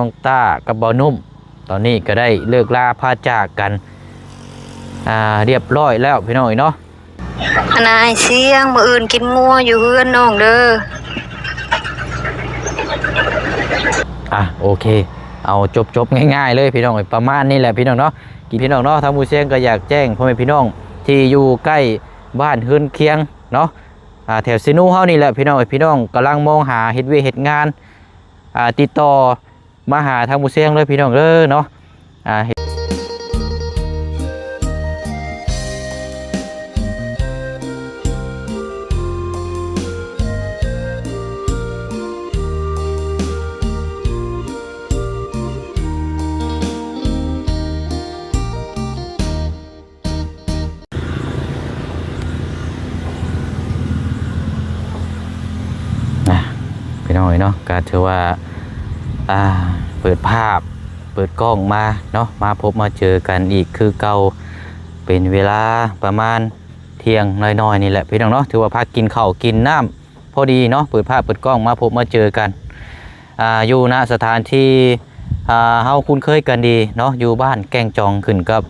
ນ້ອງຕ້າກັບບ່າວໜຸ່ມ ຕອນນີ້ກໍໄດ້ເລີກລາພາຈາກກັນ ອ່າ ຮຽບຮ້ອຍແລ້ວພີ່ນ້ອງເອີຍເນາະ. ອັນນາຍຊຽງ ມື້ອື່ນກິນງົວຢູ່ເຮືອນນ້ອງເດີ. ອ່ະ ໂອເຄ ເອົາຈົບໆ ງ່າຍໆ ເລີຍພີ່ນ້ອງເອີຍ ປະມານນີ້ແຫຼະພີ່ນ້ອງເນາະ. ພີ່ນ້ອງເນາະ ທາງໝູ່ຊຽງກໍຢາກແຈ້ງພໍ່ແມ່ພີ່ນ້ອງທີ່ຢູ່ໃກ້ບ້ານເຮືອນຄຽງເນາະ ອ່າ ແຖວເຊໂນເຮົານີ້ແຫຼະພີ່ນ້ອງເອີຍ ພີ່ນ້ອງກຳລັງມອງຫາເຮັດວຽກເຮັດງານ ອ່າ ຕິດຕໍ່ມາຫາທາງໝູ່ຊຽງເລີຍພີ່ນ້ອງເດີເນາະ ອ່າ ເຮັດ ນະ ພີ່ນ້ອງເອີຍເນາະ ກໍຖືວ່າ ອ່າ ເປີດພາບ ເປີດກ້ອງມາເນາະ ມາພົບມາເຈີກັນອີກຄືເກົ່າ ເປັນເວລາປະມານທ່ຽງໜ້ອຍໆ ນີ້ແຫຼະພີ່ນ້ອງເນາະ ຖືວ່າພາກິນເຂົ້າກິນນ້ຳ ພໍດີເນາະ ເປີດພາບເປີດກ້ອງມາພົບມາເຈີກັນ ອ່າ ຢູ່ ນະ ສະຖານທີ່ ອ່າ ເຮົາຄຸ້ນເຄີຍກັນດີເນາະ ຢູ່ບ້ານແກ້ງຈອງ ຂຶ້ນກັບ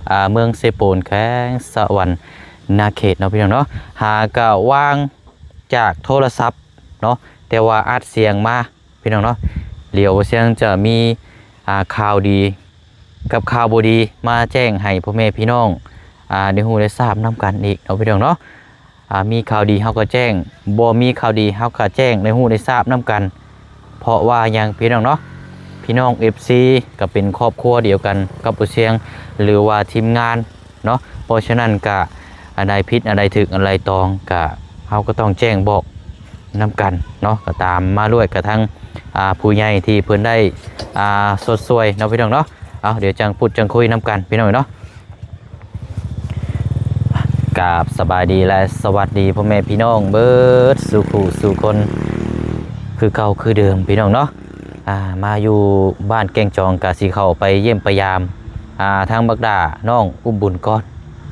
ອ່າ ເມືອງເຊໂປນ ແຂວງສະຫວັນນະເຂດເນາະ ພີ່ນ້ອງເນາະ. ຫາກະຫວ່າງຈາກໂທລະສັບເນາະ ແຕ່ວ່າອັດສຽງມາ ພີ່ນ້ອງເນາະ ດຽວບ່າວຊຽງຈະມີ ອ່າ ຂ່າວດີກັບຂ່າວບໍ່ດີມາແຈ້ງໃຫ້ພໍ່ແມ່ພີ່ນ້ອງ ອ່າ ໄດ້ຮູ້ໄດ້ຊາບນຳກັນອີກເນາະ ພີ່ນ້ອງເນາະ. ອ່າ ມີຂ່າວດີເຮົາກໍແຈ້ງ ບໍ່ມີຂ່າວດີເຮົາກໍແຈ້ງໄດ້ຮູ້ໄດ້ຊາບນຳກັນ ເພາະວ່າຫຍັງ ພີ່ນ້ອງເນາະ ພີ່ນ້ອງເອັຟຊີກໍເປັນຄອບຄົວດຽວກັນກັບບ່າວຊຽງ ຫຼືວ່າທີມງານເນາະ ເພາະສະນັ້ນກະອັນໃດຜິດອັນໃດຖືກອັນໃດຕອງ ກະເຮົາກໍຕ້ອງແຈ້ງບອກນຳກັນເນາະ ກໍຕາມມາດ້ວຍກະທັງ ອ່າ ຜູ້ໃຫຍ່ທີ່ເພິ່ນໄດ້ ອ່າ ຊົດຊ່ວຍເນາະ ພີ່ນ້ອງເນາະ. ເອົາ ດຽວຈັ່ງພຸດຈັ່ງຄຸຍນຳກັນ ພີ່ນ້ອງເນາະ. ກາບສະບາຍດີ ແລະ ສະຫວັດດີພໍ່ແມ່ພີ່ນ້ອງເບີດສູ່ຜູ້ສູ່ຄົນ ຄືເກົ່າຄືເດີມ ພີ່ນ້ອງເນາະ. ອ່າ ມາຢູ່ບ້ານແກ້ງຈອງ ກະຊິເຂົ້າໄປຢ້ຽມໄປຢາມ ອ່າ ທາງບັກດານ້ອງອຸ້ມບຸນກ່ອນ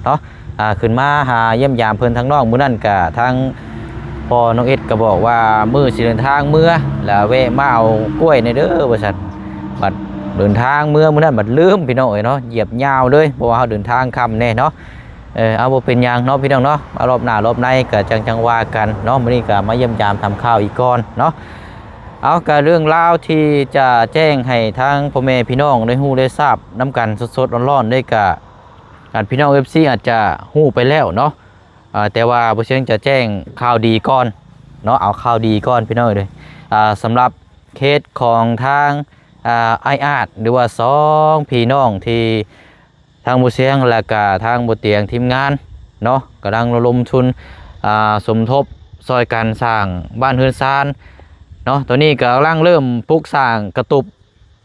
ເນາະ. ອ່າ ຂຶ້ນມາຫາຢ້ຽມຢາມເພິ່ນທາງນ້ອງ ມື້ນັ້ນກະທາງພໍ່ນ້ອງເອັດກໍບອກວ່າ ມື້ຊິເດີນທາງເມືອ ລະແວະມາເອົາກ້ວຍແດ່ເດີ ວ່າຊັ້ນ. ບັດເດີນທາງເມືອມື້ນັ້ນບັດລືມ ພີ່ນ້ອງເອີຍເນາະ ຢຽບຍາວເລີຍ ເພາະວ່າເຮົາເດີນທາງຄ່ຳແດ່ເນາະ. ເອີ ເອົາ ບໍ່ເປັນຫຍັງເນາະ ພີ່ນ້ອງເນາະ ມາລອບໜ້າລອບໃນກໍຈັ່ງ ຈັ່ງວ່າກັນເນາະ. ມື້ນີ້ກໍມາຢ້ຽມຢາມຖາມຂ່າວອີກກ່ອນເນາະ. ເອົາ ກໍເລື່ອງລາວທີ່ຈະແຈ້ງໃຫ້ທາງພໍ່ແມ່ພີ່ນ້ອງໄດ້ຮູ້ໄດ້ຊາບນຳກັນສົດໆ ຮ້ອນໆ ເລີຍ ກໍອາດ ພີ່ນ້ອງເອັຟຊີອາດຈະຮູ້ໄປແລ້ວເນາະ ເອີ ແຕ່ວ່າບ່າວຊຽງຈະແຈ້ງຂ່າວດີກ່ອນເນາະ ເອົາຂ່າວດີກ່ອນ ພີ່ນ້ອງເອີຍ. ເອີ ສຳລັບເຄສຂອງທາງ ເອີ ອ້າຍອາດ ຫຼືວ່າສອງພີ່ນ້ອງທີ່ ທາງບໍ່ຊຽງ ແລະກະທາງບໍ່ຕຽງ ທີມງານເນາະ ກຳລັງລະດົມທຶນ ອ່າ ສົມທົບຊ່ອຍກັນສ້າງບ້ານເຮືອນຊານເນາະ. ຕອນນີ້ກຳລັງເລີ່ມປຸກສ້າງກະຕຸບ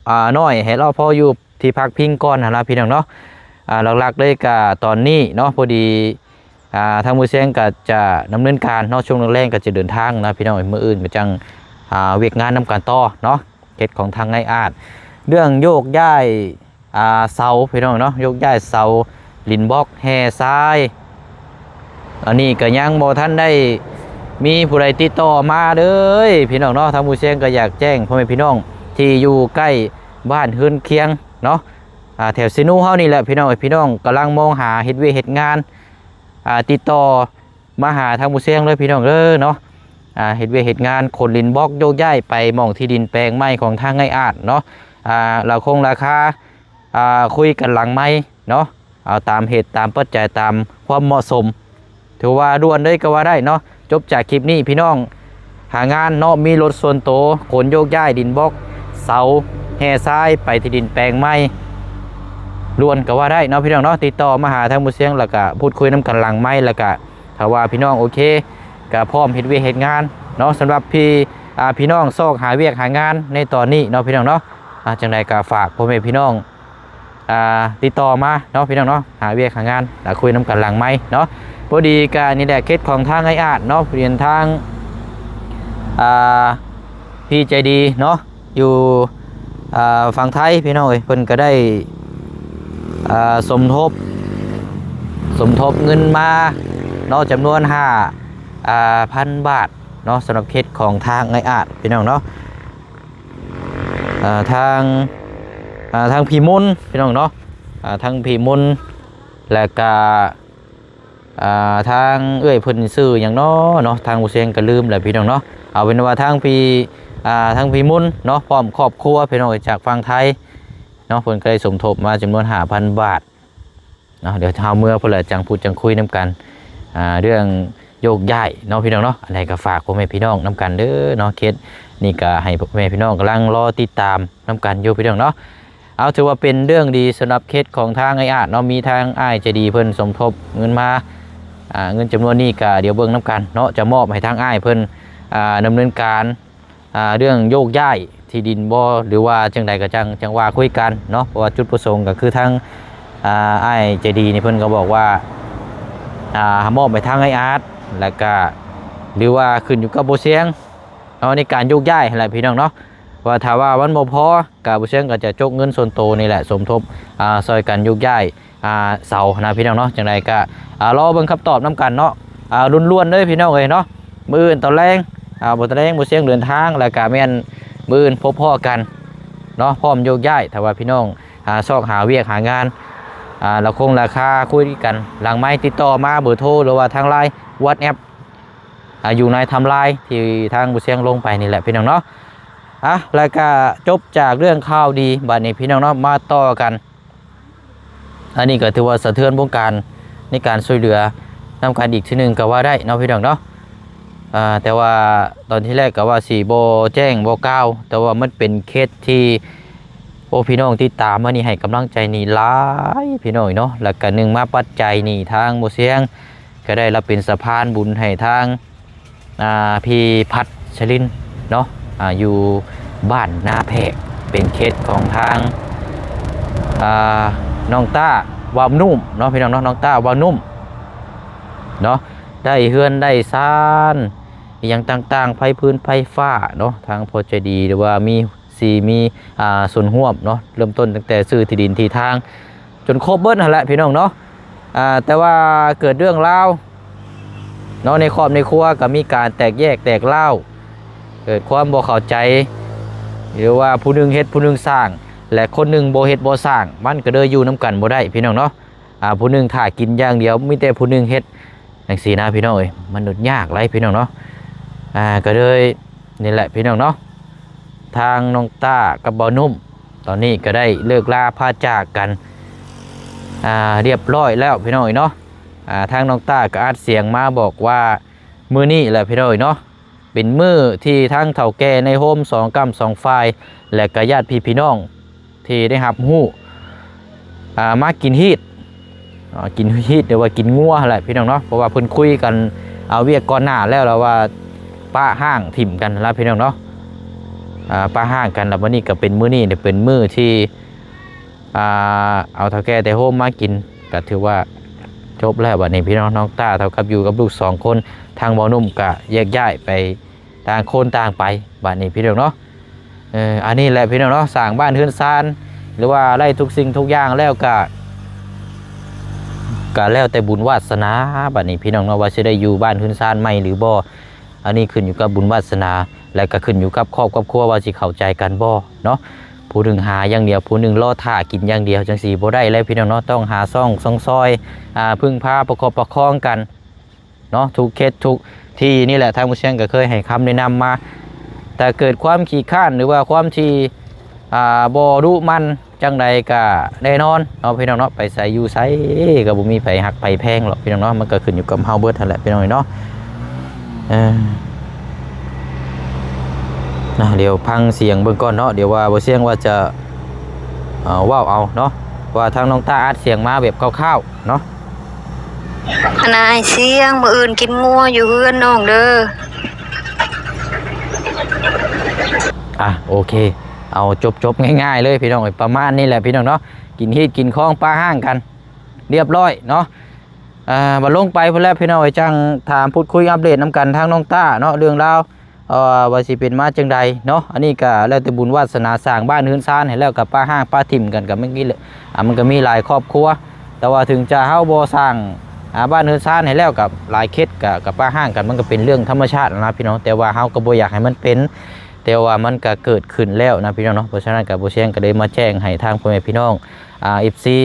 ອ່າ ນ້ອຍໃຫ້ລາວພໍຢູ່ທີ່ພັກພິງກ່ອນຫັ້ນລະ ພີ່ນ້ອງເນາະ. ອ່າ ຫຼັກໆເລີຍກະຕອນນີ້ເນາະ ພໍດີ ອ່າ ທາງບໍ່ຊຽງກະຈະດຳເນີນການເນາະ ຊ່ວງແລງໆກະຈະເດີນທາງນະ ພີ່ນ້ອງ. ມື້ອື່ນກະຈັ່ງ ອ່າ ວຽກງານນຳກັນຕໍ່ເນາະ ເຂດຂອງທາງອ້າຍອາດ ເລື່ອງໂຍກຍ້າຍ ອ່າ ເສົາ ພີ່ນ້ອງເນາະ ໂຍກຍ້າຍເສົາ ດິນບລັອກ ແຮ່ຊາຍ ອັນນີ້ກໍຍັງບໍ່ທັນໄດ້ມີຜູ້ໃດຕິດຕໍ່ມາເລີຍ ພີ່ນ້ອງເນາະ. ທາງໝູ່ຊຽງກໍຢາກແຈ້ງພໍ່ແມ່ພີ່ນ້ອງທີ່ຢູ່ໃກ້ບ້ານເຮືອນຄຽງເນາະ ອ່າ ແຖວເຊໂນເຮົານີ້ແຫຼະ ພີ່ນ້ອງເອີຍ ພີ່ນ້ອງກຳລັງມອງຫາເຮັດວຽກເຮັດງານ ອ່າ ຕິດຕໍ່ ມາຫາທາງໝູ່ຊຽງເລີຍ ພີ່ນ້ອງເດີເນາະ. ອ່າ ເຮັດວຽກເຮັດງານ ຂົນດິນບລັອກ ໂຍກຍ້າຍໄປໝ່ອງທີ່ດິນແປງໃໝ່ຂອງທາງອ້າຍອາດເນາະ. ອ່າ ລາຄົງລາຄາ ອ່າ ຄຸຍກັນຫຼັງໄມເນາະ ເອົາຕາມເຫດຕາມປັດໄຈ ຕາມຄວາມເໝາະສົມ ຖືວ່າດ່ວນເລີຍກໍວ່າໄດ້ເນາະ. ຈົບຈາກຄລິບນີ້ ພີ່ນ້ອງຫາງານເນາະ ມີລົດສ່ວນໂຕ ຂົນໂຍກຍ້າຍດິນບລັອກ ເສົາ ແຮ່ຊາຍ ໄປທີ່ດິນແປງໃໝ່ ດ່ວນກໍວ່າໄດ້ເນາະ ພີ່ນ້ອງເນາະ. ຕິດຕໍ່ມາຫາທາງໝູ່ຊຽງ ແລ້ວກະພູດຄຸຍນຳກັນຫຼັງໄມ ແລ້ວກະ ຖ້າວ່າພີ່ນ້ອງໂອເຄ ກະພ້ອມເຮັດວຽກເຮັດງານເນາະ. ສຳລັບພີ່ ອ່າ ພີ່ນ້ອງຊອກຫາວຽກຫາງານໃນຕອນນີ້ເນາະ ພີ່ນ້ອງເນາະ ອ່າ ຈັ່ງໃດກະຝາກພໍ່ແມ່ພີ່ນ້ອງ ອ່າ ຕິດຕໍ່ມາເນາະ ພີ່ນ້ອງເນາະ ຫາວຽກຫາງານ ແລ້ວຄຸຍນຳກັນຫຼັງໄມເນາະ. ພໍດີກະນີ້ແຫຼະ ເຂດຂອງທາງອ້າຍອາດເນາະ ເປັນທາງ ອ່າ ພີ່ໃຈດີເນາະ ຢູ່ ອ່າ ຝັ່ງໄທ ພີ່ນ້ອງເອີຍ ເພິ່ນກໍໄດ້ ອ່າ ສົມທົບ ສົມທົບເງິນມາເນາະ ຈຳນວນຫ້າ ອ່າ ພັນບາດເນາະ ສຳລັບເຂດຂອງທາງອ້າຍອາດ ພີ່ນ້ອງເນາະ. ອ່າ ທາງ ອ່າ ທາງພີ່ມົນ ພີ່ນ້ອງເນາະ ອ່າ ທາງພີ່ມົນ ແລະກະ ອ່າ ທາງເອື້ອຍເພິ່ນຊື່ຫຍັງເນາະເນາະ ທາງບໍ່ຊຽງກໍລືມແລ້ວ ພີ່ນ້ອງເນາະ. ເອົາເປັນວ່າທາງພີ່ ອ່າ ທາງພີ່ມົນເນາະ ພ້ອມຄອບຄົວ ພີ່ນ້ອງເອີຍ ຈາກຝັ່ງໄທເນາະ ເພິ່ນກໍໄດ້ສົມທົບມາຈຳນວນຫ້າພັນບາດເນາະ. ດຽວເຮົາເມືອພຸ້ນແຫຼະ ຈັ່ງພູດຈັ່ງຄຸຍນຳກັນ ອ່າ ເລື່ອງໂຍກຍ້າຍເນາະ ພີ່ນ້ອງເນາະ. ອັນໃດກໍຝາກພໍ່ແມ່ພີ່ນ້ອງນຳກັນເດີເນາະ ເຂດນີ້ກໍໃຫ້ພໍ່ແມ່ພີ່ນ້ອງກຳລັງລໍຕິດຕາມນຳກັນຢູ່ ພີ່ນ້ອງເນາະ. ເອົາ ຖືວ່າເປັນເລື່ອງດີສຳລັບເຂດຂອງທາງອ້າຍອາດເນາະ ມີທາງອ້າຍໃຈດີເພິ່ນສົມທົບເງິນມາ ອ່າ ເງິນຈຳນວນນີ້ກໍດຽວເບິ່ງນຳກັນເນາະ ຈະມອບໃຫ້ທາງອ້າຍເພິ່ນ ອ່າ ດຳເນີນການ ອ່າ ເລື່ອງໂຍກຍ້າຍທີ່ດິນບໍ່ ຫຼືວ່າຈັ່ງໃດກໍຈັ່ງ ຈັ່ງວ່າຄຸຍກັນເນາະ. ເພາະວ່າຈຸດປະສົງກໍຄືທາງ ອ່າ ອ້າຍໃຈດີນີ້ເພິ່ນກໍບອກວ່າ ອ່າ ມອບໃຫ້ທາງອ້າຍອາດ ແລ້ວກໍ ຫຼືວ່າຂຶ້ນຢູ່ກັບບໍ່ຊຽງເນາະ ໃນການໂຍກຍ້າຍຫັ້ນແຫຼະ ພີ່ນ້ອງເນາະ. ວ່າຖ້າວ່າມັນບໍ່ພໍ ກະບໍ່ຊຽງກໍຈະຈົກເງິນສ່ວນໂຕນີ້ແຫຼະ ສົມທົບ ອ່າ ຊ່ອຍກັນໂຍກຍ້າຍ ອ່າ ເສົານະ ພີ່ນ້ອງເນາະ. ຈັ່ງໃດກະ ອ່າ ລໍເບິ່ງຄຳຕອບນຳກັນເນາະ ອ່າ ລ້ວນໆເລີຍ ພີ່ນ້ອງເອີຍເນາະ. ມື້ອື່ນຕອນແລງ ອ່າ ບໍ່ຕອນແລງບໍ່ຊຽງເດີນທາງ ແລ້ວກະແມ່ນມື້ອື່ນພົບພໍ້ກັນເນາະ ພ້ອມໂຍກຍ້າຍ. ຖ້າວ່າພີ່ນ້ອງ ອ່າ ຊອກຫາວຽກຫາງານ ອ່າ ລະຄົງລາຄາ ຄຸຍກັນຫຼັງໄມ ຕິດຕໍ່ມາເບີໂທ ຫຼືວ່າທາງ LINE WhatsApp ອ່າ ຢູ່ໃນໄທມລາຍທີ່ທາງບໍ່ຊຽງລົງໄປນີ້ແຫຼະ ພີ່ນ້ອງເນາະ. ອ່ະ ແລ້ວກະຈົບຈາກເລື່ອງຂ່າວດີ ບາດນີ້ ພີ່ນ້ອງເນາະ ມາຕໍ່ກັນ. ອັນນີ້ກໍຖືວ່າສະເທືອນວົງການໃນການຊ່ວຍເຫຼືອນຳກັນອີກເທື່ອໜຶ່ງກໍວ່າໄດ້ເນາະ ພີ່ນ້ອງເນາະ. ອ່າ ແຕ່ວ່າຕອນທີແລກກໍວ່າຊິບໍ່ແຈ້ງບໍ່ກ່າວ ແຕ່ວ່າມັນເປັນເຄສທີ່ ໂອ້ ພີ່ນ້ອງຕິດຕາມມານີ້ໃຫ້ກຳລັງໃຈນີ້ຫຼາຍ ພີ່ນ້ອງເນາະ. ແລ້ວກໍໜຶ່ງມາປັດໄຈນີ້ ທາງບໍ່ຊຽງກໍໄດ້ຮັບເປັນສະພານບຸນໃຫ້ທາງ ອ່າ ພີ່ພັດຊະລິນເນາະ ອ່າ ຢູ່ບ້ານນາແພກ ເປັນເຂດຂອງທາງ ອ່າ ນ້ອງຕ້າວາວນຸ້ມເນາະ ພີ່ນ້ອງເນາະ. ນ້ອງຕ້າວາວນຸ້ມເນາະ ໄດ້ເຮືອນໄດ້ຊານອີ່ຫຍັງຕ່າງໆ ໄຟຟືນໄຟຟ້າເນາະ ທາງພໍ່ໃຈດີ ຫຼືວ່າມີ ຊິມີ ອ່າ ສ່ວນຮ່ວມເນາະ ເລີ່ມຕົ້ນຕັ້ງແຕ່ຊື້ທີ່ດິນທີ່ທາງ ຈົນຄົບເບິດຫັ້ນແຫຼະ ພີ່ນ້ອງເນາະ. ອ່າ ແຕ່ວ່າເກີດເລື່ອງລາວເນາະ ໃນຄອບໃນຄົວກໍມີການແຕກແຍກແຕກຮ້າວ ເກີດຄວາມບໍ່ເຂົ້າໃຈ ຫຼືວ່າຜູ້ໜຶ່ງເຮັດຜູ້ໜຶ່ງສ້າງ ແລະ ຄົນໜຶ່ງບໍ່ເຮັດບໍ່ສ້າງ ມັນກໍເລີຍຢູ່ນຳກັນບໍ່ໄດ້ ພີ່ນ້ອງເນາະ. ອ່າ ຜູ້ໜຶ່ງຖ້າກິນຢ່າງດຽວ ມີແຕ່ຜູ້ໜຶ່ງເຮັດ ຈັ່ງຊີ້ນະ ພີ່ນ້ອງເອີຍ ມັນຍາກຫຼາຍ ພີ່ນ້ອງເນາະ. ອ່າ ກໍເລີຍນີ້ແຫຼະ ພີ່ນ້ອງເນາະ ທາງນ້ອງຕ້າກັບບ່າວນຸ້ມ ຕອນນີ້ກໍໄດ້ເລີກລາພາຈາກກັນ ອ່າ ຮຽບຮ້ອຍແລ້ວ ພີ່ນ້ອງເອີຍເນາະ. ອ່າ ທາງນ້ອງຕ້າກໍອັດສຽງມາບອກວ່າ ມື້ນີ້ແຫຼະ ພີ່ນ້ອງເອີຍເນາະ ເປັນມື້ທີ່ທັງເຖົ້າແກ່ໃນໂຮມສອງກ້ຳສອງຝ່າຍ ແລະ ກະຍາດພີ່ພີ່ນ້ອງທີ່ໄດ້ຮັບຮູ້ ອ່າ ມາກິນຮີດ ອ່າ ກິນຮີດ ຫຼືວ່າກິນງົວຫັ້ນແຫຼະ ພີ່ນ້ອງເນາະ. ເພາະວ່າເພິ່ນຄຸຍກັນເອົາວຽກກ່ອນໜ້າແລ້ວ ແລ້ວວ່າປະຮ້າງຖິ້ມກັນລະ ພີ່ນ້ອງເນາະ. ອ່າ ປະຮ້າງກັນ ແລ້ວບັດນີ້ກໍເປັນມື້ນີ້ ເປັນມື້ທີ່ ອ່າ ເອົາເຖົ້າແກ່ແຕ່ໂຮມມາກິນ ກໍຖືວ່າຈົບແລ້ວບັດນີ້ ພີ່ນ້ອງ. ນ້ອງຕ້າເທົ່າກັບຢູ່ກັບລູກສອງຄົນ ທາງບ່າວນຸ້ມກໍແຍກຍ້າຍໄປ ຕ່າງຄົນຕ່າງໄປບັດນີ້ ພີ່ນ້ອງເນາະ. ເອີ ອັນນີ້ແຫຼະ ພີ່ນ້ອງເນາະ ສ້າງບ້ານເຮືອນຊານ ຫຼືວ່າໄດ້ທຸກສິ່ງທຸກຢ່າງແລ້ວ ກະ ກະແລ້ວແຕ່ບຸນວາດສະໜາບັດນີ້ ພີ່ນ້ອງເນາະ ວ່າຊິໄດ້ຢູ່ບ້ານເຮືອນຊານໃໝ່ຫຼືບໍ່. ອັນນີ້ຂຶ້ນຢູ່ກັບບຸນວາດສະໜາ ແລະ ກໍຂຶ້ນຢູ່ກັບຄອບກັບຄົວວ່າຊິເຂົ້າໃຈກັນບໍ່ເນາະ. ຜູ້ໜຶ່ງຫາຢ່າງດຽວ ຜູ້ໜຶ່ງລໍຖ້າກິນຢ່າງດຽວ ຈັ່ງຊີ້ບໍ່ໄດ້ແລ້ວ ພີ່ນ້ອງເນາະ. ຕ້ອງຫາຊ່ອງຊ່ອງຊ່ອຍ ອ່າ ເພິ່ງພາປະຄັບປະຄອງກັນເນາະ ທຸກເຂດທຸກທີ່. ນີ້ແຫຼະ ທາງໝູ່ຊຽງກໍເຄີຍໃຫ້ຄຳແນະນຳມາ ຖ້າເກີດຄວາມຂີ້ຄ້ານ ຫຼືວ່າຄວາມທີ່ ອ່າ ບໍ່ດຸໝັ່ນ ຈັ່ງໃດກະແນ່ນອນເນາະ ພີ່ນ້ອງເນາະ ໄປໃສຢູ່ໃສກະບໍ່ມີໃຜຮັກໃຜແພງຫຼອກ ພີ່ນ້ອງເນາະ. ມັນກະຂຶ້ນຢູ່ກັບເຮົາເບິດຫັ້ນແຫຼະ ພີ່ນ້ອງເນາະ. ເອີ ນະ ດຽວຟັງສຽງເບິ່ງກ່ອນເນາະ ດຽວວ່າບໍ່ຊຽງວ່າຈະ ເອີ ເວົ້າເອົາເນາະ ວ່າທາງນ້ອງຕ້າອັດສຽງມາແບບຄ່າວໆເນາະ. ອັນນາຍຊຽງ ມື້ອື່ນກິນງົວຢູ່ເຮືອນນ້ອງເດີ. ອ່ະ ໂອເຄ ເອົາຈົບໆ ງ່າຍໆ ເລີຍ ພີ່ນ້ອງເອີຍ ປະມານນີ້ແຫຼະ ພີ່ນ້ອງເນາະ. ກິນຮີດກິນຄອງປະຮ້າງກັນ ລຽບຮ້ອຍເນາະ. ອ່າ ບັດລົງໄປພຸ້ນແຫຼະ ພີ່ນ້ອງເອີຍ ຈັ່ງຖາມພູດຄຸຍອັບເດດນຳກັນທາງນ້ອງຕ້າເນາະ ເລື່ອງລາວ ເອີ ວ່າຊິເປັນມາຈັ່ງໃດເນາະ. ອັນນີ້ກະແລ້ວແຕ່ບຸນວາດສະໜາ ສ້າງບ້ານເຮືອນຊານໃຫ້ແລ້ວກະປະຮ້າງປະຖິ້ມກັນ ກະມັນມີ ອ່າ ມັນກະມີຫຼາຍຄອບຄົວ ແຕ່ວ່າເຖິງຈະເຮົາບໍ່ສ້າງ ອ່າ ບ້ານເຮືອນຊານໃຫ້ແລ້ວ ກະຫຼາຍເຂດກະ ກະປະຮ້າງກັນ ມັນກະເປັນເລື່ອງທຳມະຊາດນະ ພີ່ນ້ອງ. ແຕ່ວ່າເຮົາກະບໍ່ຢາກໃຫ້ມັນເປັນ ແຕ່ວ່າມັນກະເກີດຂຶ້ນແລ້ວນະພີ່ນ້ອງເນາະ. ເພາະສະນັ້ນກະບໍ່ຊຽງກະເລີຍມາແຈ້ງໃຫ້ທາງພໍ່ແມ່ພີ່ນ້ອງ ອ່າ ເອັຟຊີ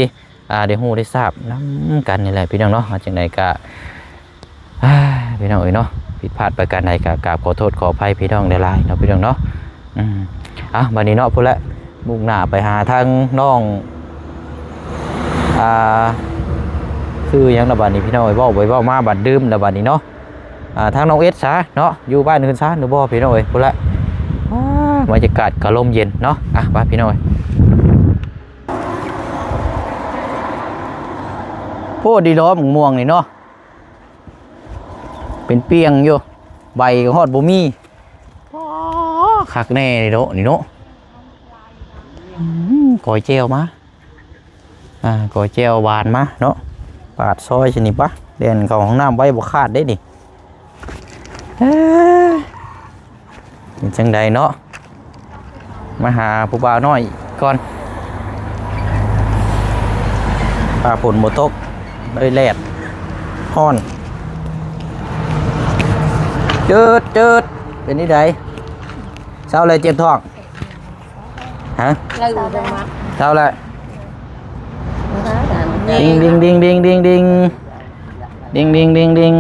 ອ່າ ໄດ້ຮູ້ໄດ້ຊາບນຳກັນນີ້ແຫຼະພີ່ນ້ອງເນາະ. ວ່າຈັ່ງໃດກະ ອ່າ ພີ່ນ້ອງເອີຍເນາະ, ຜິດພາດປະການໃດກະກາບຂໍໂທດຂໍອະໄພພີ່ນ້ອງຫຼາຍໆເນາະ ພີ່ນ້ອງເນາະ. ອືມ ເອົາ ບັດນີ້ເນາະ ພຸ້ນແຫຼະ ມຸ່ງໜ້າໄປຫາທາງນ້ອງ ອ່າ ຊື່ຫຍັງລະບັດນີ້ພີ່ນ້ອງເອີຍ, ເວົ້າໄປເວົ້າມາບັດລືມລະບັດນີ້ເນາະ. ອ່າ ທາງນ້ອງເອັດຊະເນາະ, ຢູ່ບ້ານເຮືອນຊານຫຼືບໍ່ພີ່ນ້ອງເອີຍ ພຸ້ນແຫຼະ. ອ່າ ບັນຍາກາດກະລົມເຢັນເນາະ. ອ່ະ ໄປພີ່ນ້ອງເອີຍ. ໂອ້ ດີດອກໝາກມ່ວງນີ້ເນາະ ເປັນປ່ຽງຢູ່ ໃບກໍຮອດບໍ່ມີ. ອໍ ຄັກແນ່ເນາະນີ້ເນາະ. ອືມ ກ້ອຍແຈ່ວມາ ອ່າ ກ້ອຍແຈ່ວຫວານມາເນາະ. ປາດຊອຍຊະນີ້ປະ ແລ່ນເຂົ້າຫ້ອງນ້ຳໄວບໍ່ຄາດເດ້ນີ້. ເອີ ເປັນຈັ່ງໃດເນາະ ມາຫາຜູ້ບ່າວນ້ອຍກ່ອນ. ຟ້າຝົນບໍ່ຕົກ ເລີຍແດດຮ້ອນ. ຈືດໆ ເປັນຈັ່ງໃດ ເຊົາແລ້ວເຈັບທ້ອງ? ຮະ? ເຊົາແລ້ວ. ດິງ ດິງ ດິງ ດິງ ດິງ ດິງ ດິງ ດິງ ດິງ ດິງ.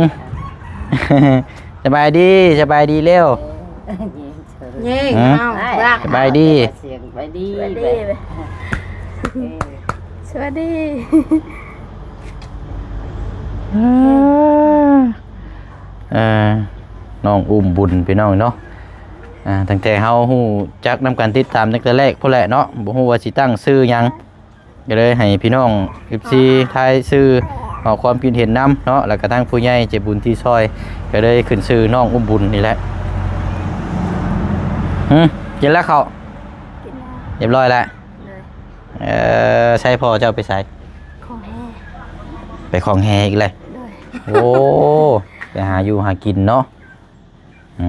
ສະບາຍດີ ສະບາຍດີເລັວ. ເຢ້ ຫືມ ເອົາ ສະບາຍດີ ສະບາຍດີ ສະບາຍດີ ສະບາຍດີ. ເອີ ນ້ອງອຸ້ມບຸນພີ່ນ້ອງເນາະ. ອ່າ ຕັ້ງແຕ່ເຮົາຮູ້ຈັກນຳກັນ ຕິດຕາມຕັ້ງແຕ່ແລກພຸ້ນແຫຼະເນາະ, ບໍ່ຮູ້ວ່າຊິຕັ້ງຊື່ຫຍັງ ກໍເລີຍໃຫ້ພີ່ນ້ອງເອັຟຊີ ອ່າ ທາຍຊື່ ອອກຄວາມຄິດເຫັນນຳເນາະ. ແລ້ວກໍທາງຜູ້ໃຫຍ່ໃຈບຸນທີ່ຊ່ອຍ ກໍເລີຍຂຶ້ນຊື່ນ້ອງອຸ້ມບຸນນີ້ແຫຼະ. ຫືມ ກິນແລ້ວເຂົ້າ? ກິນແລ້ວ ຮຽບຮ້ອຍແລ້ວ. ໂດຍ. ເອີ ໃສພໍ່ເຈົ້າໄປໃສ? ຄອງແຮ. ໄປຄອງແຮອີກແລ້ວ? ໂດຍ. ໂອ້ ໄປຫາຢູ່ຫາກິນເນາະ. ອື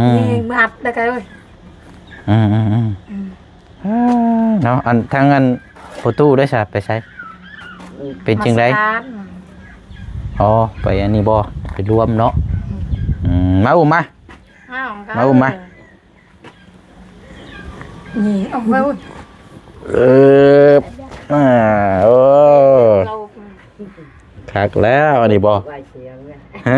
ມ ນີ້ມັດແລ້ວກະ ອືມໆໆ ເນາະ. ອັນທາງອັນພໍ່ຕູ້ໄດ້ສະ ໄປໃສ? ເປັນຈັ່ງໃດ? ອໍ ໄປອັນນີ້ບໍ່? ໄປລວມເນາະ. ອືມ ມາອຸ້ມມາ ມາອຸ້ມມາ. ນີ້ ເອົາໄວ້. ເອີ ອ່າ ໂອ້ ຄັກແລ້ວອັນນີ້ບໍ່? ຮະ?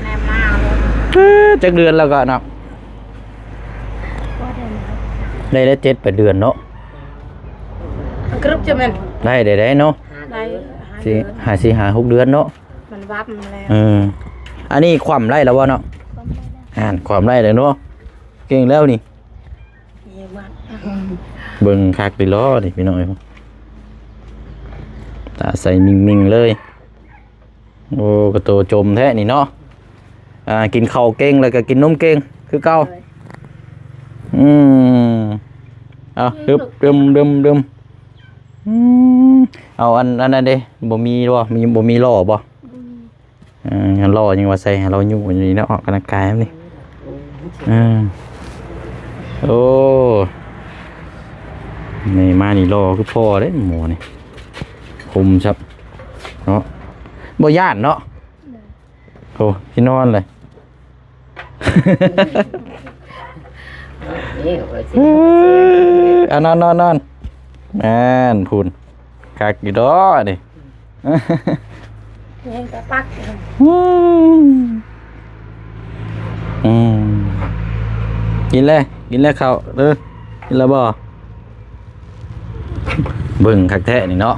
ແມ່ມາເລີຍ. ເອີ ຈັກເດືອນແລ້ວກໍເນາະ? ໄດ້ ໄດ້ ເຈັດ ແປດ ເດືອນເນາະ. ກະຫຼຸບຈະແມ່ນ ໄດ້ ໄດ້ ໄດ້ເນາະ. ໄດ້ ຫ້າ ສີ່ ຫ້າ ຫົກ ເດືອນເນາະ. ມັນວັບແລ້ວ. ເອີ ອັນນີ້ຄວ່ຳໄດ້ແລ້ວບໍ່ເນາະ? ຄວ່ຳໄດ້ແລ້ວ. ອ່ານ ຄວ່ຳໄດ້ແລ້ວເນາະ. ເກັ່ງແລ້ວນີ້. ເບິ່ງຄັກດີຫຼໍນີ້ພີ່ນ້ອງເອີຍ, ຕາໃສມິ່ງໆເລີຍ. ໂອ້ ກະໂຕຈົມແທ້ນີ້ເນາະ. ອ່າ ກິນເຂົ້າເກັ່ງ ແລ້ວກະກິນນົມເກັ່ງຄືເກົ່າ. ໂດຍ. ອືມ ເອົາ ດຶບ ດຶມ ດຶມ ດຶມ. ອືມ ເອົາອັນ ອັນນັ້ນເດ້ ບໍ່ມີບໍ່? ມີ ບໍ່ມີລໍ້ບໍ່? ບໍ່ມີ. ເອີ ລໍຍັງວ່າໃສ່ໃຫ້ລາວຢູ່ນີ້ເນາະ ອອກກຳລັງກາຍນຳນີ້. ເອີ ໂອ້ ນີ້ມານີ້ຫຼໍ່ຄືພໍ່ເດ້ໝໍນີ້ ຄົມຊັບເນາະ ບໍ່ຢ້ານເນາະ. ໂອ້ ຊິນອນເລີຍ. ເອີ ອ່ະ ນອນ ນອນ ນອນ. ນັ້ນ ພຸ້ນ ຄັກຢູ່ດອກນີ້. ແຮງກະປັກ. ອືມ ອືມ ກິນແລ້ວ ກິນແລ້ວເຂົ້າເດີ ກິນແລ້ວບໍ່? ເບິ່ງຄັກແທ້ນີ້ເນາະ.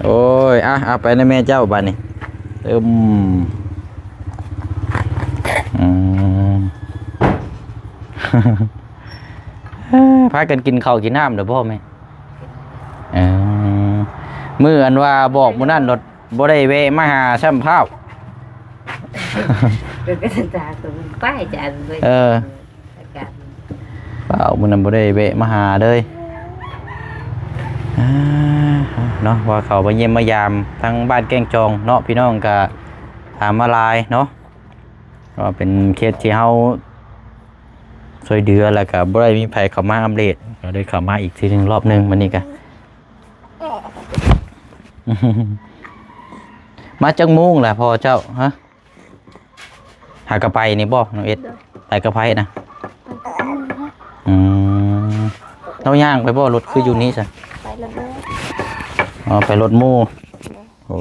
ໂອ້ຍ ອ່ະ ເອົາໄປນະແມ່ເຈົ້າບາດນີ້. ອືມ ອືມ ພາກັນກິນເຂົ້າກິນນ້ຳແລ້ວບໍ່ແມ່? ເອີ ມື້ອັນວ່າບອກມື້ນັ້ນໂລດ ບໍ່ໄດ້ແວະມາຫາຊ້ຳພ້າວ. ໄປຈານ ເອີ ພ້າວມື້ນັ້ນບໍ່ໄດ້ແວະມາຫາເລີຍ. ອ່າ ເນາະ ວ່າເຂົ້າມາຢ້ຽມມາຢາມທາງບ້ານແກ້ງຈອງເນາະ ພີ່ນ້ອງກະຖາມມາຫຼາຍເນາະ ວ່າເປັນເຂດທີ່ເຮົາ ຊ່ວຍເຫຼືອ ແລ້ວກະບໍ່ໄດ້ມີໃຜເຂົ້າມາອັບເດດ ກະເລີຍເຂົ້າມາອີກທີໜຶ່ງ ຮອບໜຶ່ງ. ມື້ນີ້ກະ ມາຈັກໂມງລະພໍ່ເຈົ້າ? ຮະ? ຫາກະໄປນີ້ບໍ່ນ້ອງເອັດ? ໂດຍ ໄປກັບໃຜນະ? ໄປກັບໝູ່. ອືມ ລາວຍ່າງໄປບໍ່? ລົດຄືຢູ່ນີ້ຊະ? ໄປລົດໝູ່. ອໍ ໄປລົດໝູ່. ໂດຍ ໂອ້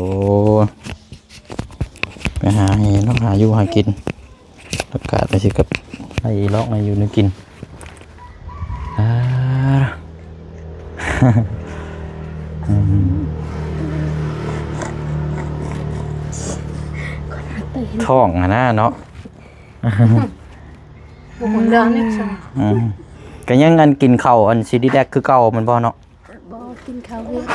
ໄປຫາເຮັດເນາະ ຫາຢູ່ຫາກິນ ອາກາດໄປຊິກັບໄດ້ລອກໄດ້ຢູ່ແນວກິນ. ອ່າ ອືມ ທ້ອງຫັ້ນນະເນາະ. ບໍ່ຮູ້ເລື່ອງນີ້ຊະ. ອືມ ກະຍັງອັນກິນເຂົ້າອັນຊີດີແດັກຄືເກົ່າແມ່ນບໍ່ເນາະ? ບໍ່ ກິນເຂົ້າຫວຽດ.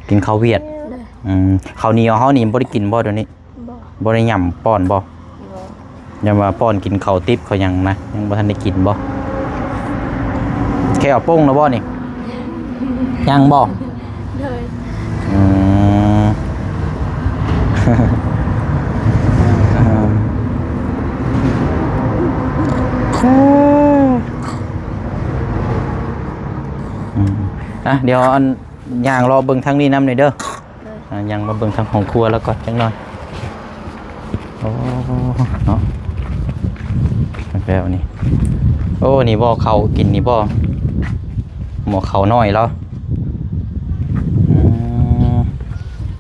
ກິນເຂົ້າຫວຽດ. ໂດຍ. ອືມ ເຂົ້າໜຽວເຮົານີ້ບໍ່ໄດ້ກິນບໍ່ດຽວນີ້? ບໍ່ ບໍ່ໄດ້ຫຍ້ຳປ້ອນບໍ່? ບໍ່ ຢ້ານວ່າປ້ອນກິນເຂົ້າຕິບເຂົ້າຫຍັງນະ ຍັງບໍ່ທັນໄດ້ກິນບໍ່? ແຄ່ເອົາປົງແລ້ວບໍ່ນີ້? ຍັງບໍ່? ໂດຍ. ອືມ ອືມ ອ່ະ ດຽວອັນ ຍ່າງເລາະເບິ່ງທາງນີ້ນຳແດ່ເດີ. ໂດຍ. ອ່າ ຍ່າງມາເບິ່ງທາງຫ້ອງຄົວລາວກ່ອນຈັກໜ່ອຍ. ໂອ້ ເນາະ ແບບນີ້. ໂອ້ ນີ້ບໍ່ ເຂົ້າກິນນີ້ບໍ່? ໝໍ້ເຂົ້ານ້ອຍລາວ. ອືມ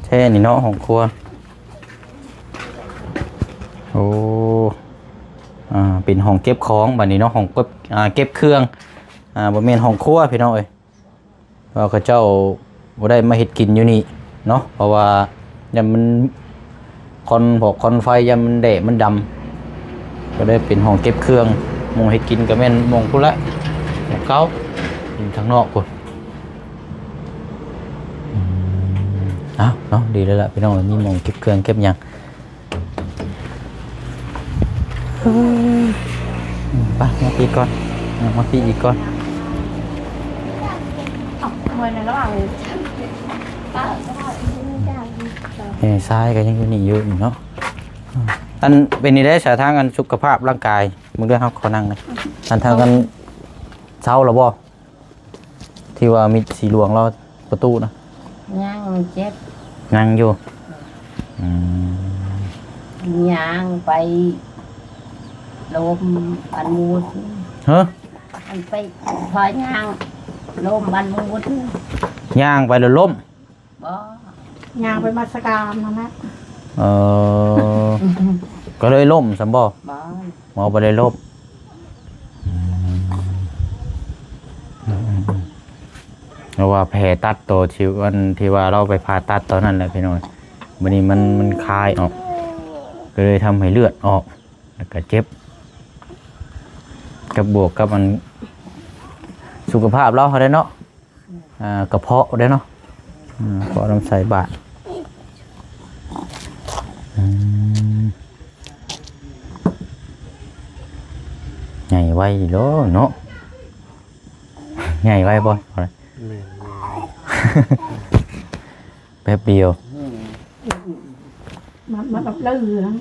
ແທ້ນີ້ເນາະ ຫ້ອງຄົວ. ໂອ້ ອ່າ ເປັນຫ້ອງເກັບຂອງບາດນີ້ເນາະ ຫ້ອງເກັບ ອ່າ ເກັບເຄື່ອງ. ອ່າ ບໍ່ແມ່ນຫ້ອງຄົວ ພີ່ນ້ອງເອີຍ. ວ່າເຂົາເຈົ້າບໍ່ໄດ້ມາເຮັດກິນຢູ່ນີ້ເນາະ ເພາະວ່າຢ້ານມັນຄວັນ ພວກຄວັນໄຟ ຢ້ານມັນແດດມັນດຳ ກໍໄດ້ເປັນຫ້ອງເກັບເຄື່ອງ. ໝ່ອງເຮັດກິນກໍແມ່ນໝ່ອງພຸ້ນແຫຼະ ໝ່ອງເກົ່າ ຢູ່ທາງນອກພຸ້ນ. ອືມ ເອົາເນາະ ດີແລ້ວລະ ພີ່ນ້ອງ ມີໝ່ອງເກັບເຄື່ອງເກັບຫຍັງ. ໄປ ມາພີ້ກ່ອນ ມາພີ້ອີກກ່ອນ. ເອົາ ເມື່ອໃນລະຫວ່າງນີ້ ເອີ ຊາຍກໍຍັງຢູ່ນີ້ຢູ່ນີ້ເນາະ. ອັນເປັນນີ້ໄດ້ສາທາງອັນສຸຂະພາບຮ່າງກາຍ ເບິ່ງເດີ ເຮົາຂໍນັ່ງນະ. ອັນທາງອັນເຊົາລະບໍ່? ທີ່ວ່າມີດສີຫຼວງລາວປະຕູນະ? ຍັງ ມັນເຈັບ. ຍັງຢູ່. ອືມ ຍ່າງໄປລົ້ມອັນໝູດ. ຮະ? ອັນໄປ ພໍຍ່າງລົ້ມອັນໝູດ. ຍ່າງໄປແລ້ວລົ້ມ? ບໍ່ ຍ່າງໄປມາສະການຫັ້ນນະ. ເອີ ກໍເລີຍລົ້ມຊັ້ນບໍ່? ບໍ່ ບໍ່ໄດ້ລົ້ມ. ອືມ ເພາະວ່າແຜຕັດໂຕທີ່ ອັນທີ່ວ່າລາວໄປຜ່າຕັດຕອນນັ້ນແຫຼະພີ່ນ້ອງ. ບັດນີ້ມັນ ມັນຄາຍອອກ ກໍເລີຍທຳໃຫ້ເລືອດອອກ ແລ້ວກໍເຈັບ ກັບບວກກັບອັນສຸຂະພາບລາວຫັ້ນແຫຼະເນາະ. ອ່າ ກະເພາະເດ້ເນາະ. ອືມ ເພາະລຳໄສ້ບາດ. ອືມ ໃຫຍ່ໄວເນາະ ໃຫຍ່ໄວບໍ່? ແມ່ນ ແມ່ນ ແປັບດຽວ. ອືມ ມັນ ມັນແບບເຫຼືອງ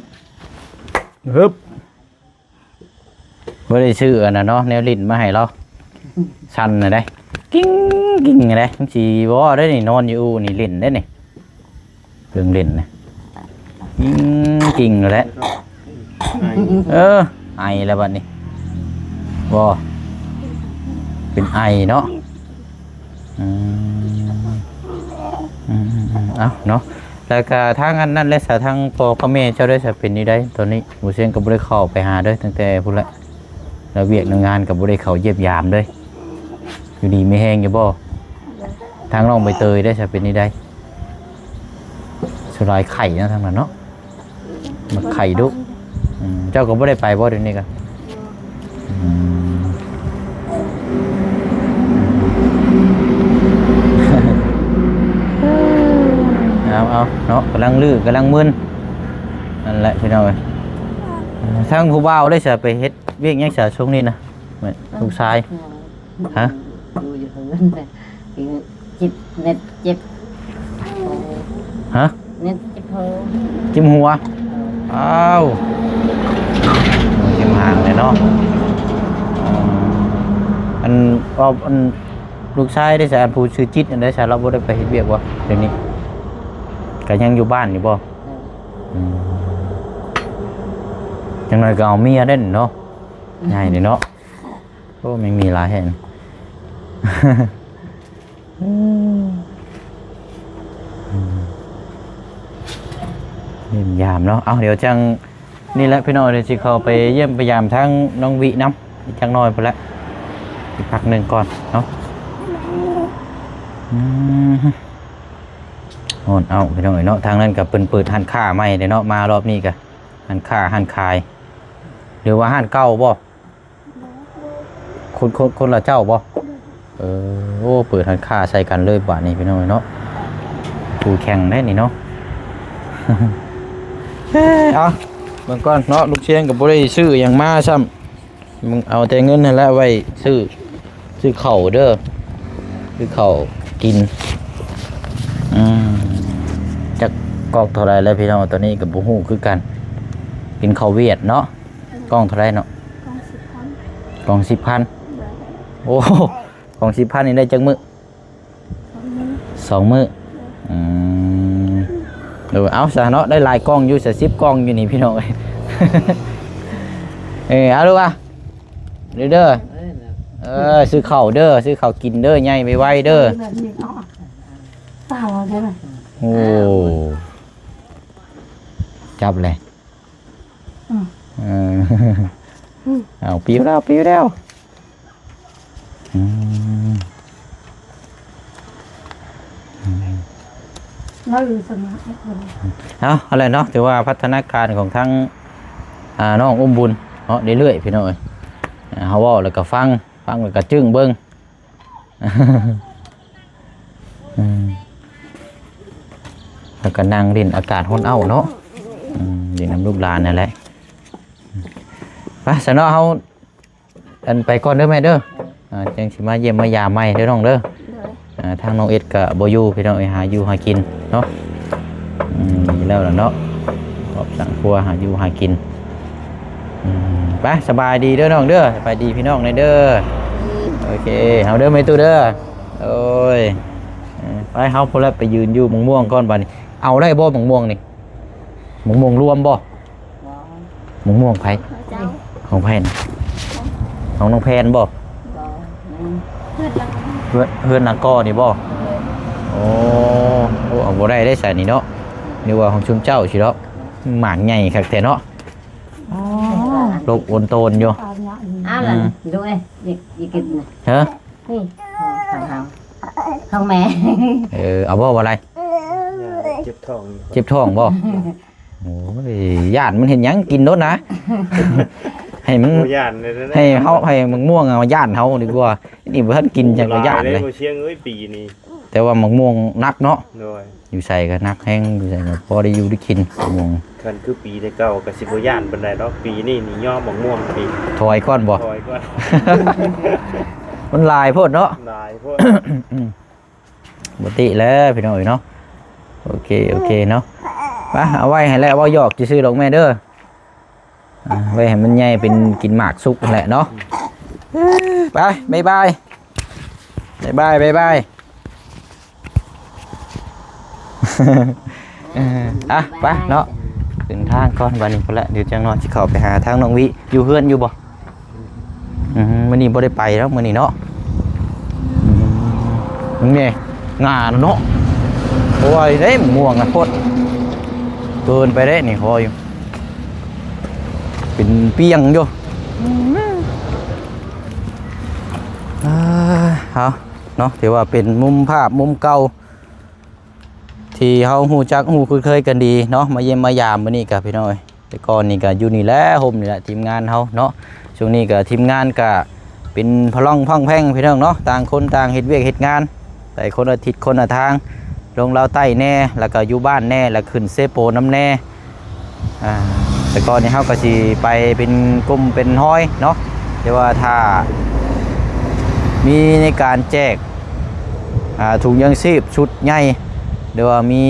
ຮຶບ. ບໍ່ໄດ້ຊື້ອັນນັ້ນເນາະ ແນວຫຼິ້ນມາໃຫ້ລາວ. ສັ່ນນະໄດ໋ ກິ້ງກິ້ງນະໄດ໋. ມັນຊິບໍ່ໄດ້ນີ້ ນອນຢູ່ອູ່ນີ້ຫຼິ້ນໄດ້ນີ້ ເຄື່ອງຫຼິ້ນນະ ກິ້ງກິ້ງແລ້ວ. ເອີ ໄອແລ້ວບັດນີ້ ບໍ່ ເປັນໄອເນາະ. ອືມ ອືມໆໆ ເອົ້າເນາະ. ແລ້ວກະທາງອັນນັ້ນແຫຼະສະ ທາງພໍ່ກັບແມ່ເຈົ້າໄດ້ສະ ເປັນຈັ່ງໃດຕອນນີ້? ໝູຊຽງກໍບໍ່ໄດ້ເຂົ້າໄປຫາເດີ ຕັ້ງແຕ່ພຸ້ນແຫຼະ ແລ້ວວຽກໃນງານກໍບໍ່ໄດ້ເຂົ້າຢ້ຽມຢາມເດີ. ຢູ່ດີມີແຮງຢູ່ບໍ່? ທາງນ້ອງໃບເຕີຍໄດ້ສະ ເປັນຈັ່ງໃດ? ສ່ວນຫຼາຍໄຂ້ເນາະ ທາງນັ້ນເນາະ. ມັກໄຂ້ດຸ. ອືມ ເຈົ້າກໍບໍ່ໄດ້ໄປບໍ່ດຽວນີ້ກະ? ອືມ ເອົາໆ ເນາະ ກຳລັງລື້ ກຳລັງມຶນ ນັ້ນແຫຼະພີ່ນ້ອງເອີຍ. ທາງຜູ້ບ່າວໄດ້ສະ ໄປເຮັດວຽກຫຍັງສະຊ່ວງນີ້ນະ ແມ່ນ ອືມ ລູກຊາຍ? ຮະ? ຢູ່ ຢູ່ເຮືອນ ເຈັບ ເນັດເຈັບ. ຮະ? ເນັດເຈັບຫົວ. ເຈັບຫົວ? ເອີ. ອ້າວ ເຈັບຫາງເລີຍເນາະ. ອັນ ອອກ ອັນ ລູກຊາຍໄດ້ສະ ອັນຜູ້ຊື່ຈິດນັ້ນໄດ້ສະ ລາວບໍ່ໄດ້ໄປເຮັດວຽກບໍ່ດຽວນີ້? ກະຍັງຢູ່ບ້ານຢູ່ບໍ່? ເອີ. ອືມ จั่งน้อยก็เอาเมียได้เนาะ ใหญ่เลยเนาะ โอ้ แม่งมีหลายแห่ง เยี่ยมยามเนาะ เอา เดี๋ยวจั่ง นี่แหละพี่น้อง เดี๋ยวสิเข้าไปเยี่ยมไปยามทางน้องวินำ อีกจักหน่อยพุ้นแหละ อีกพักหนึ่งก่อนเนาะ อืม ฮ้อนเอ้าพี่น้องเอ้ยเนาะ ทางนั้นก็เพิ่นเปิดร้านค้าใหม่เด้เนาะ มารอบนี้ก็ร้านค้าร้านขาย หรือว่าร้านเก่าบ่ คน คน คนละเจ้าบ่ เออ โอ้ เปิดร้านค้าใส่กันเลยบาดนี้พี่น้องเอ้ยเนาะ คู่แข่งได้นี่เนาะ เอ้ย เอา เบิ่งก่อนเนาะ ลุงเชียงก็บ่ได้ซื้อหยังมาซ้ำ มึงเอาแต่เงินนั่นแหละไว้ซื้อ ซื้อข้าวเด้อ ซื้อข้าวกิน อืม จักกอกเท่าไหร่แล้วพี่น้อง ตอนนี้ก็บ่ฮู้คือกัน กินข้าวเวียดเนาะ กล่องเท่าไหร่เนาะ กล่องสิบพัน กล่องสิบพัน โดย โอ้ กล่องสิบพันนี่ได้จักมื้อ สองมื้อ สองมื้อ โดย อืม โดย เอาซะเนาะ ได้หลายกล่องอยู่ซะ สิบกล่องอยู่นี่พี่น้องเอ้ย เออ เอาดูว่า เด้อ เออ ซื้อข้าวเด้อ ซื้อข้าวกินเด้อ ใหญ่ไวๆเด้อ โอ้ จับเลย อืม เออ อืม เอา ปิวแล้ว ปิวแล้ว อืม แล้วอยู่สมาธิคน เอา เอาแหละเนาะ ถือว่าพัฒนาการของทั้ง อ่า น้องอุ้มบุญเนาะ เรื่อยๆ พี่น้องเอ้ย อ่า เฮาเว้าแล้วก็ฟัง ฟังแล้วก็จึ้งเบิ่ง อืม แล้วก็นั่งเล่นอากาศร้อนเอ้าเนาะ อืม เล่นนำลูกหลานนั่นแหละ ไปซะเนาะ เฮา อัน ไปก่อนเด้อแม่เด้อ อ่า จั่งสิมาเยี่ยมมายามใหม่เด้อน้องเด้อ โดย อ่า ทางน้องเอ็ดก็บ่อยู่พี่น้องเอ้ย หาอยู่หากินเนาะ อืม ดีแล้วล่ะเนาะ ครอบครัวหาอยู่หากิน อืม ไป สบายดีเด้อน้องเด้อ สบายดีพี่น้องแน่เด้อ โอเค เอาเด้อแม่ตู้เด้อ โอ้ย เออ ไป เฮาพุ้นละ ไปยืนอยู่มะม่วงก่อนบัดนี้ เอาได้บ่มะม่วงนี่ มะม่วงรวมบ่ บ่ มะม่วงไผ เจ้า ของไผน่ะ ของน้องแพนบ่ บ่ อืม เฮือนหลัง เฮือน เฮือนหลังก่อนี่บ่ โดย โอ้ โอ้ เอาบ่ได้ได้ซะนี่เนาะ นึกว่าของชุมเจ้าสิดอก หมากใหญ่คักแท้เนาะ อ๋อ ลกโอนโตนอยู่ อ้าวล่ะ อืม ดูเอ้ย อยาก อยากกินนะ ฮะ นี่ ของเฮา ของแม่ เออ เอาบ่ ว่าอะไร เจ็บท้องอยู่ เจ็บท้องบ่ โอ้ย ย่านมันเห็นหยังกินโลดนะ ให้มัน บ่ย่านเลยนะ ให้เฮา ให้มะม่วงเอาย่านเฮาดีกว่า นี่บ่ทันกินจังก็ย่านเลย หลายเด้บ่เชียงเอ้ย ปีนี้ แต่ว่ามะม่วงหนักเนาะ โดย อยู่ไสก็หนักแฮง อยู่ไสก็พอได้อยู่ได้กินมะม่วง คันคือปีแต่เก่าก็สิบ่ย่านปานใดดอก ปีนี้นี่ยอมมะม่วงปี ถอยก่อนบ่ ถอยก่อน มันหลายโพดเนาะ หลายโพด อืม บ่ติแล้วพี่น้องเอ้ยเนาะ โอเค โอเคเนาะ ไป เอาไว้ให้แล้ว เว้าหยอกซื่อๆดอกแม่เด้อ อ่า ไว้ให้มันใหญ่เป็นกินหมากสุกนั่นแหละเนาะ ไป บ๊ายบาย บ๊ายบาย บ๊ายบาย เออ อ่ะ ไปเนาะ ขึ้นทางก่อนบัดนี้พุ้นละ เดี๋ยวจั่งน้อยสิเข้าไปหาทางน้องวิ อยู่เฮือนอยู่บ่ อืม มื้อนี้บ่ได้ไปแล้วมื้อนี้เนาะ อืม นี่ งาเนาะ โอ้ย เด้ ม่วงนะโพด เกินไปเด้นี่ ขออยู่ เป็นเปียงอยู่ อ่า เอาเนาะ ถือว่าเป็นมุมภาพมุมเก่า ที่เฮาฮู้จักฮู้คุ้นเคยกันดีเนาะ มาเยี่ยมมายามมื้อนี้กะพี่น้องเอ้ย แต่ก่อนนี่กะอยู่นี่แหละ โฮมนี่แหละ ทีมงานเฮาเนาะ ช่วงนี้กะทีมงานกะเป็นพะล่องพ่องแพ่งพี่น้องเนาะ ต่างคนต่างเฮ็ดเวียกเฮ็ดงาน ไปคนละทิศคนละทาง ลงลาวใต้แน่ แล้วกะอยู่บ้านแน่ แล้วขึ้นเซโปนำแน่ อ่า แต่ก่อนนี้เฮากะสิไปเป็นกลุ่มเป็นฮ้อยเนาะ แต่ว่าถ้ามีในการแจก อ่า ถุงยางชีพชุดใหญ่ หรือว่ามี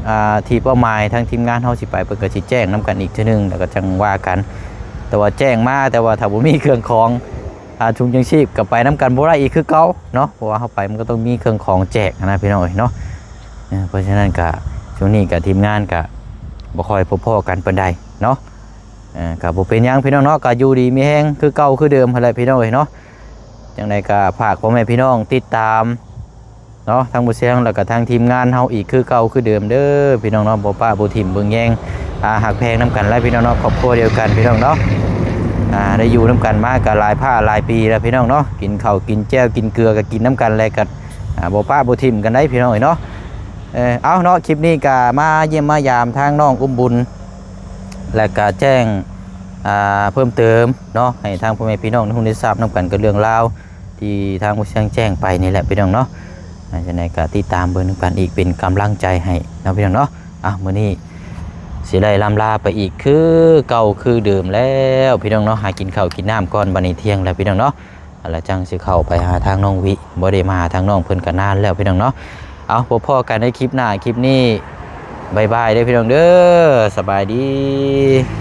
อ่า ที่เป้าหมายทางทีมงานเฮาสิไป เพิ่นก็สิแจ้งนำกันอีกเทื่อหนึ่ง แล้วก็จั่งว่ากัน แต่ว่าแจ้งมา แต่ว่าถ้าบ่มีเครื่องของ อ่า ถุงยางชีพก็ไปนำกันบ่ได้อีกคือเก่าเนาะ เพราะว่าเฮาไปมันก็ต้องมีเครื่องของแจกหั้นนะพี่น้องเอ้ยเนาะ เออ เพราะฉะนั้นก็ช่วงนี้ก็ทีมงานก็บ่ค่อยพบพ้อกันปานใดเนาะ ເອີ ກໍບໍ່ເປັນຫຍັງພີ່ນ້ອງເນາະ ກໍຢູ່ດີມີແຮງຄືເກົ່າຄືເດີມຫັ້ນແຫຼະພີ່ນ້ອງເອີຍເນາະ. ຈັ່ງໃດກໍຝາກພໍ່ແມ່ພີ່ນ້ອງຕິດຕາມເນາະ ທາງບໍ່ຊຽງ ແລ້ວກໍທາງທີມງານເຮົາອີກຄືເກົ່າຄືເດີມເດີພີ່ນ້ອງເນາະ. ບໍ່ປະບໍ່ຖິ້ມເບິ່ງແຍງ ອ່າ ຮັກແພງນຳກັນແຫຼະພີ່ນ້ອງເນາະ ຄອບຄົວດຽວກັນພີ່ນ້ອງເນາະ. ອ່າ ໄດ້ຢູ່ນຳກັນມາກໍຫຼາຍພາກຫຼາຍປີແລ້ວພີ່ນ້ອງເນາະ ກິນເຂົ້າກິນແຈ່ວກິນເກືອກໍກິນນຳກັນ ແລ້ວກໍ ອ່າ ບໍ່ປະບໍ່ຖິ້ມກັນໄດ໋ພີ່ນ້ອງເອີຍເນາະ. ເອີ ເອົາເນາະ ຄລິບນີ້ກໍມາຢ້ຽມມາຢາມທາງນ້ອງອຸ້ມບຸນ ແລ້ວກໍແຈ້ງ ອ່າ ເພີ່ມເຕີມເນາະ ໃຫ້ທາງພໍ່ແມ່ພີ່ນ້ອງໄດ້ຮູ້ໄດ້ຊາບນຳກັນກັບເລື່ອງລາວ ທີ່ທາງບໍ່ຊຽງແຈ້ງໄປນີ້ແຫຼະພີ່ນ້ອງເນາະ. ອ່າ ຈັ່ງໃດກໍຕິດຕາມເບິ່ງນຳກັນອີກເປັນກຳລັງໃຈໃຫ້ເນາະພີ່ນ້ອງເນາະ. ອ່ະ ມື້ນີ້ຊິໄດ້ລ່ຳລາໄປອີກຄືເກົ່າຄືເດີມແລ້ວພີ່ນ້ອງເນາະ ຫາກິນເຂົ້າກິນນ້ຳກ່ອນ ບັດນີ້ທ່ຽງແລ້ວພີ່ນ້ອງເນາະ. ແລ້ວຈັ່ງຊິເຂົ້າໄປຫາທາງນ້ອງວິ ບໍ່ໄດ້ມາຫາທາງນ້ອງເພິ່ນກໍນານແລ້ວພີ່ນ້ອງເນາະ. ເອົາ ພົບພໍ້ກັນໃນຄລິບໜ້າ ຄລິບນີ້ ບາຍບາຍເດີພີ່ນ້ອງເດີ ສະບາຍດີ.